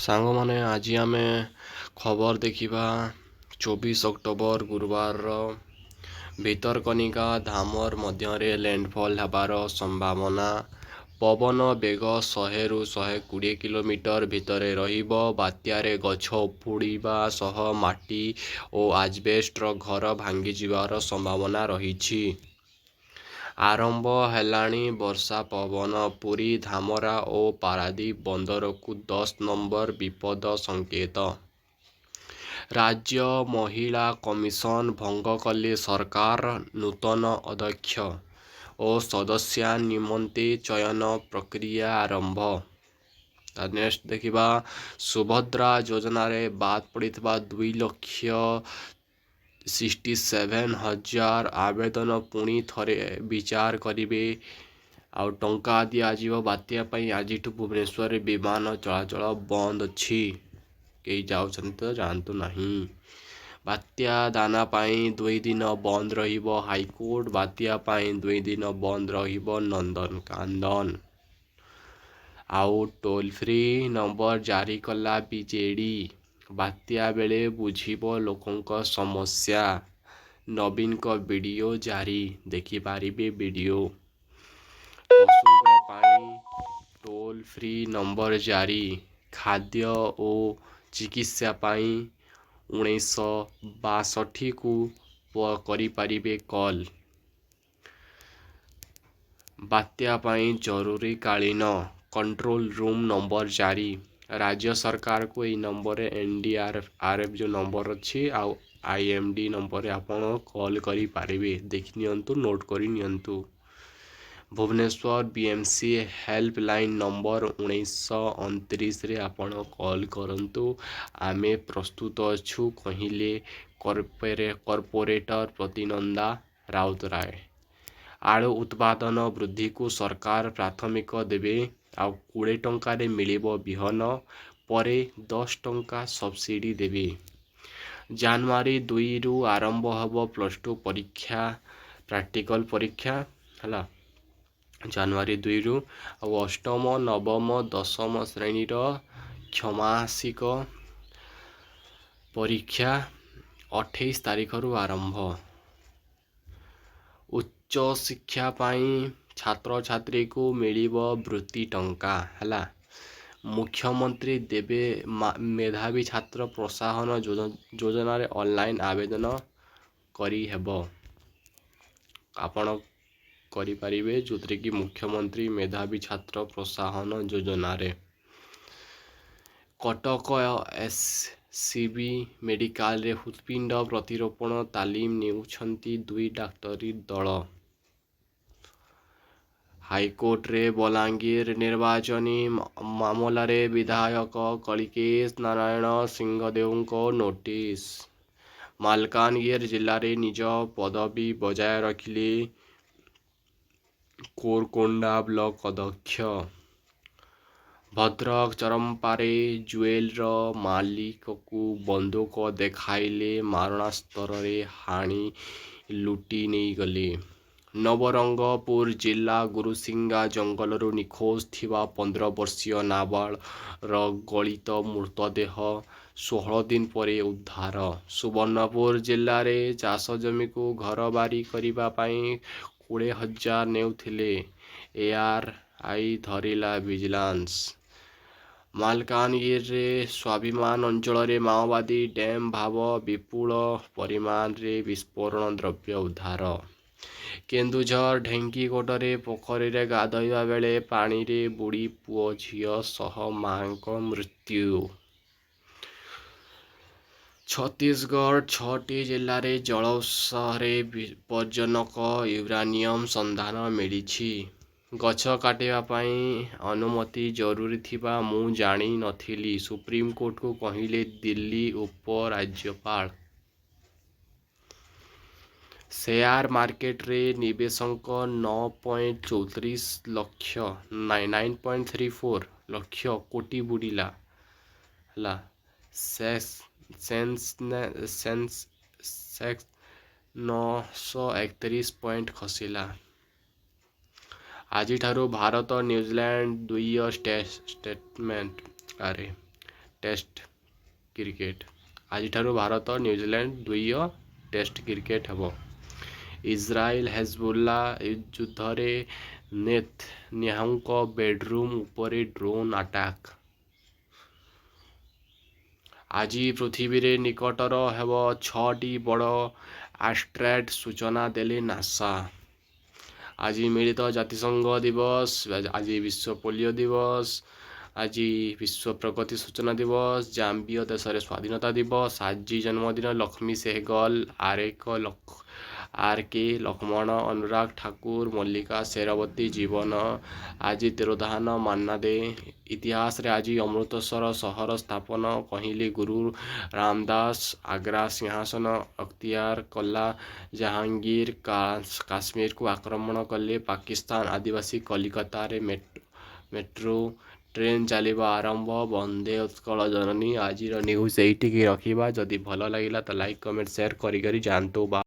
ସାଙ୍ଗମାନେ, ଆଜି ଆମେ ଖବର ଦେଖିବା 24 ଅକ୍ଟୋବର ଗୁରୁବାରର। ଭିତରକନିକା ଧାମର ମଧ୍ୟରେ ଲ୍ୟାଣ୍ଡଫଲ୍ ହେବାର ସମ୍ଭାବନା। ପବନ ବେଗ 100ରୁ 120 କିଲୋମିଟର ଭିତରେ ରହିବ। ବାତ୍ୟାରେ ଗଛ ଉପୁଡ଼ିବା ସହ ମାଟି ଓ ଆଜବେଷ୍ଟର ଘର ଭାଙ୍ଗିଯିବାର ସମ୍ଭାବନା ରହିଛି। ଆରମ୍ଭ ହେଲାଣି ବର୍ଷା ପବନ। ପୁରୀ, ଧାମରା ଓ ପାରାଦୀପ ବନ୍ଦରକୁ 10 ନମ୍ବର ବିପଦ ସଂକେତ। ରାଜ୍ୟ ମହିଳା କମିଶନ ଭଙ୍ଗ କଲେ ସରକାର। ନୂତନ ଅଧ୍ୟକ୍ଷ ଓ ସଦସ୍ୟା ନିମନ୍ତେ ଚୟନ ପ୍ରକ୍ରିୟା ଆରମ୍ଭ। ନେକ୍ସଟ ଦେଖିବା, ସୁଭଦ୍ରା ଯୋଜନାରେ ବାଦ ପଡ଼ିଥିବା 2,67,000 ଆବେଦନ ପୁଣି ଥରେ ବିଚାର କରିବେ ଆଉ ଟଙ୍କା ଦିଆଯିବ। ବାତ୍ୟା ପାଇଁ ଆଜିଠୁ ଭୁବନେଶ୍ୱରରେ ବିମାନ ଚଳାଚଳ ବନ୍ଦ ଅଛି। କେହି ଯାଉଛନ୍ତି ତ ଯାଆନ୍ତୁ ନାହିଁ। ବାତ୍ୟା ଦାନା ପାଇଁ 2 ଦିନ ବନ୍ଦ ରହିବ ହାଇକୋର୍ଟ। ବାତ୍ୟା ପାଇଁ 2 ଦିନ ବନ୍ଦ ରହିବ ନନ୍ଦନକାନନ। ଆଉ ଟୋଲ୍ ଫ୍ରି ନମ୍ବର ଜାରି କଲା ବିଜେଡି। ବାତ୍ୟା ବେଳେ ବୁଝିବ ଲୋକଙ୍କ ସମସ୍ୟା। ନବୀନଙ୍କ ଭିଡ଼ିଓ ଜାରି, ଦେଖିପାରିବେ ଭିଡ଼ିଓ। ପଶୁଙ୍କ ପାଇଁ ଟୋଲ୍ ଫ୍ରି ନମ୍ବର ଜାରି। ଖାଦ୍ୟ ଓ ଚିକିତ୍ସା ପାଇଁ 1962କୁ କରିପାରିବେ କଲ୍। ବାତ୍ୟା ପାଇଁ ଜରୁରୀକାଳୀନ କଣ୍ଟ୍ରୋଲ ରୁମ୍ ନମ୍ବର ଜାରି। ରାଜ୍ୟ ସରକାରକୁ ଏଇ ନମ୍ବରରେ, ଏନ୍ଡିଆର୍ଏଫ୍ ଯେଉଁ ନମ୍ବର ଅଛି ଆଉ ଆଇଏମ୍ଡି ନମ୍ବରରେ ଆପଣ କଲ୍ କରିପାରିବେ। ଦେଖିନିଅନ୍ତୁ, ନୋଟ୍ କରି ନିଅନ୍ତୁ। ଭୁବନେଶ୍ୱର ବିଏମ୍ସି ହେଲ୍ପଲାଇନ୍ ନମ୍ବର 1929ରେ ଆପଣ କଲ୍ କରନ୍ତୁ। ଆମେ ପ୍ରସ୍ତୁତ ଅଛୁ, କହିଲେ କର୍ପୋରେଟର ପ୍ରତିନନ୍ଦା ରାଉତରାୟ। ଆଳୁ ଉତ୍ପାଦନ ବୃଦ୍ଧିକୁ ସରକାର ପ୍ରାଥମିକ ଦେବେ। ଆଉ 20 ଟଙ୍କାରେ ମିଳିବ ବିହନ, ପରେ 10 ଟଙ୍କା ସବସିଡ଼ି ଦେବେ। ଜାନୁଆରୀ 2ରୁ ଆରମ୍ଭ ହେବ +2 ପରୀକ୍ଷା, ପ୍ରାକ୍ଟିକାଲ ପରୀକ୍ଷା ହେଲା ଜାନୁଆରୀ 2ରୁ। ଆଉ ଅଷ୍ଟମ, ନବମ, ଦଶମ ଶ୍ରେଣୀର ଷାଣ୍ମାସିକ ପରୀକ୍ଷା 28 ତାରିଖରୁ ଆରମ୍ଭ। ଉଚ୍ଚ ଶିକ୍ଷା ପାଇଁ ଛାତ୍ରଛାତ୍ରୀକୁ ମିଳିବ ବୃତ୍ତି ଟଙ୍କା ହେଲା। ମୁଖ୍ୟମନ୍ତ୍ରୀ ଦେବେ। ମେଧାବୀ ଛାତ୍ର ପ୍ରୋତ୍ସାହନ ଯୋଜନାରେ ଅନଲାଇନ୍ ଆବେଦନ କରିହେବ। ଆପଣ କରିପାରିବେ, ଯେଉଁଥିରେ କି ମୁଖ୍ୟମନ୍ତ୍ରୀ ମେଧାବୀ ଛାତ୍ର ପ୍ରୋତ୍ସାହନ ଯୋଜନାରେ। କଟକ ଏସ୍ସିବି ମେଡିକାଲରେ ହୃତ୍ପିଣ୍ଡ ପ୍ରତିରୋପଣ ତାଲିମ ନେଉଛନ୍ତି ଦୁଇ ଡାକ୍ତରୀ ଦଳ। ହାଇକୋର୍ଟରେ ବଲାଙ୍ଗୀର ନିର୍ବାଚନୀ ମାମଲାରେ ବିଧାୟକ କଳିକେଶ ନାରାୟଣ ସିଂହଦେଓଙ୍କ ନୋଟିସ୍। ମାଲକାନଗିରି ଜିଲ୍ଲାରେ ନିଜ ପଦବୀ ବଜାୟ ରଖିଲେ କୋରକୋଣ୍ଡା ବ୍ଲକ ଅଧ୍ୟକ୍ଷ। ଭଦ୍ରକ ଚରମ୍ପାରେ ଜୁଏଲର ମାଲିକକୁ ବନ୍ଧୁକ ଦେଖାଇଲେ, ମାରଣାସ୍ତ୍ରରେ ହାଣି ଲୁଟି ନେଇଗଲେ। ନବରଙ୍ଗପୁର ଜିଲ୍ଲା ଗୁରୁସିଙ୍ଗା ଜଙ୍ଗଲରୁ ନିଖୋଜ ଥିବା 15 ବର୍ଷୀୟ ନାବାଳର ଗଳିତ ମୃତଦେହ 16 ଦିନ ପରେ ଉଦ୍ଧାର। ସୁବର୍ଣ୍ଣପୁର ଜିଲ୍ଲାରେ ଚାଷ ଜମିକୁ ଘରବାରି କରିବା ପାଇଁ 20,000 ନେଉଥିଲେ ଏଆର୍ଆଇ, ଧରିଲା ଭିଜିଲାନ୍ସ। ମାଲକାନଗିରିରେ ସ୍ୱାଭିମାନ ଅଞ୍ଚଳରେ ମାଓବାଦୀ ଡ୍ୟାମ୍ ଭାବ ବିପୁଳ ପରିମାଣରେ ବିସ୍ଫୋରଣ ଦ୍ରବ୍ୟ ଉଦ୍ଧାର। କେନ୍ଦୁଝର ଢେଙ୍କିକୋଟରେ ପୋଖରୀରେ ଗାଧୋଇବା ବେଳେ ପାଣିରେ ବୁଡ଼ି ପୁଅ ଝିଅ ସହ ମାଙ୍କ ମୃତ୍ୟୁ। ଛତିଶଗଡ଼ ଛଅଟି ଜିଲ୍ଲାରେ ଜଳ ଉତ୍ସରେ ବିପଜ୍ଜନକ ୟୁରାନିୟମ ସନ୍ଧାନ ମିଳିଛି। ଗଛ କାଟିବା ପାଇଁ ଅନୁମତି ଜରୁରୀ ଥିବା ମୁଁ ଜାଣି ନଥିଲି, ସୁପ୍ରିମକୋର୍ଟକୁ କହିଲେ ଦିଲ୍ଲୀ ଉପରାଜ୍ୟପାଳ। ସେୟାର ମାର୍କେଟରେ ନିବେଶଙ୍କ 9.34 ଲକ୍ଷ, 9.34 ଲକ୍ଷ କୋଟି ବୁଡ଼ିଲା ହେଲା। ସେନ୍ସେକ୍ସ 931 ପଏଣ୍ଟ ଖସିଲା। ଆଜିଠାରୁ ଭାରତ ନ୍ୟୁଜିଲାଣ୍ଡ ଦ୍ୱିତୀୟ ଷ୍ଟେଟମେଣ୍ଟ ଆରେ Test cricket. ଆଜିଠାରୁ ଭାରତ ନ୍ୟୁଜିଲାଣ୍ଡ ଦ୍ୱିତୀୟ ଟେଷ୍ଟ କ୍ରିକେଟ୍ ହେବ। ଇସ୍ରାଏଲ ହେଜବୁଲ୍ଲା ଯୁଦ୍ଧରେ ନେତନ୍ୟାହୁଙ୍କ ବେଡରୁମ୍ ଉପରେ ଡ୍ରୋନ୍ ଆଟାକ୍। ଆଜି ପୃଥିବୀରେ ନିକଟର ହେବ ଛଅଟି ବଡ଼ ଆଷ୍ଟ୍ରଏଡ୍, ସୂଚନା ଦେଲେ ନାସା। ଆଜି ମିଳିତ ଜାତିସଂଘ ଦିବସ। ଆଜି ବିଶ୍ୱ ପୋଲିଓ ଦିବସ। ଆଜି ବିଶ୍ୱ ପ୍ରଗତି ସୂଚନା ଦିବସ। ଜାମ୍ବିଆ ଦେଶରେ ସ୍ୱାଧୀନତା ଦିବସ। ଆଜି ଜନ୍ମଦିନ ଲକ୍ଷ୍ମୀ ସେହଗଲ, ଆର୍ କେ ଲକ୍ଷ୍ମଣ, ଅନୁରାଗ ଠାକୁର, ମଲ୍ଲିକା ସେହରାବତ ଜୀବନ। ଆଜି ତିରୋଧାନ ମାନ୍ନା ଦେ। ଇତିହାସରେ ଆଜି ଅମୃତସର ସହର ସ୍ଥାପନ କହିଲେ ଗୁରୁ ରାମଦାସ। ଆଗ୍ରା ସିଂହାସନ ଅକ୍ତିଆର କଲା ଜାହାଙ୍ଗୀର। କାଶ୍ମୀରକୁ ଆକ୍ରମଣ କଲେ ପାକିସ୍ତାନ ଆଦିବାସୀ। କଲିକତାରେ ମେଟ୍ରୋ ଟ୍ରେନ୍ ଚାଲିବା ଆରମ୍ଭ। ବନ୍ଦେ ଉତ୍କଳ ଜନନୀ। ଆଜିର ନ୍ୟୁଜ୍ ଏଇଠିକି ରଖିବା। ଯଦି ଭଲ ଲାଗିଲା ତ ଲାଇକ୍, କମେଣ୍ଟ, ସେୟାର କରି କରି ଯାଆନ୍ତୁ ବା।